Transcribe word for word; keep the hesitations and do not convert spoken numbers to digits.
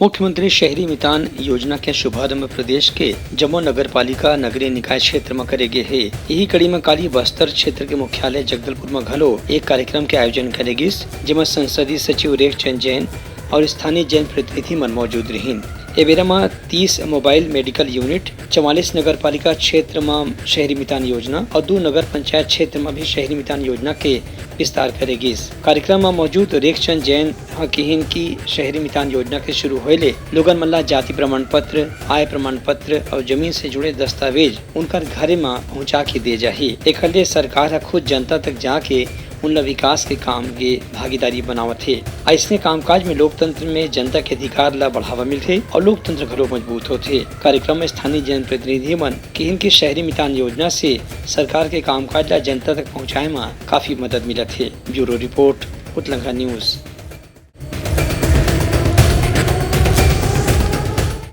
मुख्यमंत्री शहरी मितान योजना के शुभारंभ प्रदेश के जम्मो नगर पालिका, नगरीय निकाय क्षेत्र म करे गे हे। इही कड़ी म काली बस्तर क्षेत्र के मुख्यालय जगदलपुर म घलो एक कार्यक्रम के आयोजन करे गिस, जेमा संसदीय सचिव रेखचंद जैन अउ स्थानीय जनप्रतिनिधि मन मौजूद रिहीन। ए बेरा म तीस मोबाइल मेडिकल यूनिट, चवालीस नगर पालिका क्षेत्र म शहरी मितान योजना अउ दू नगर पंचायत क्षेत्र म भी शहरी मितान योजना के विस्तार करे गिस। कार्यक्रम म मौजूद रेखचंद जैन ह किहिन कि शहरी मितान योजना के शुरू होए ले लोगन मन ला जाति प्रमाण पत्र, आय प्रमाण पत्र अउ जमीन से जुड़े दस्तावेज उनकर घरे म पहुंचा के दे जाही। एखर ले सरकार ह खुद जनता तक जाके उन ला विकास के काम के भागीदारी बनावत हे। अइसने कामकाज में लोकतंत्र में जनता के अधिकार ला बढ़ावा मिलथे अउ लोकतंत्र घलो मजबूत होथे। कार्यक्रम में स्थानीय जनप्रतिनिधि मन किहिन कि शहरी मितान योजना से सरकार के कामकाज ला जनता तक पहुंचाए म काफी मदद मिलत हे। Bureau report, Utlangha news.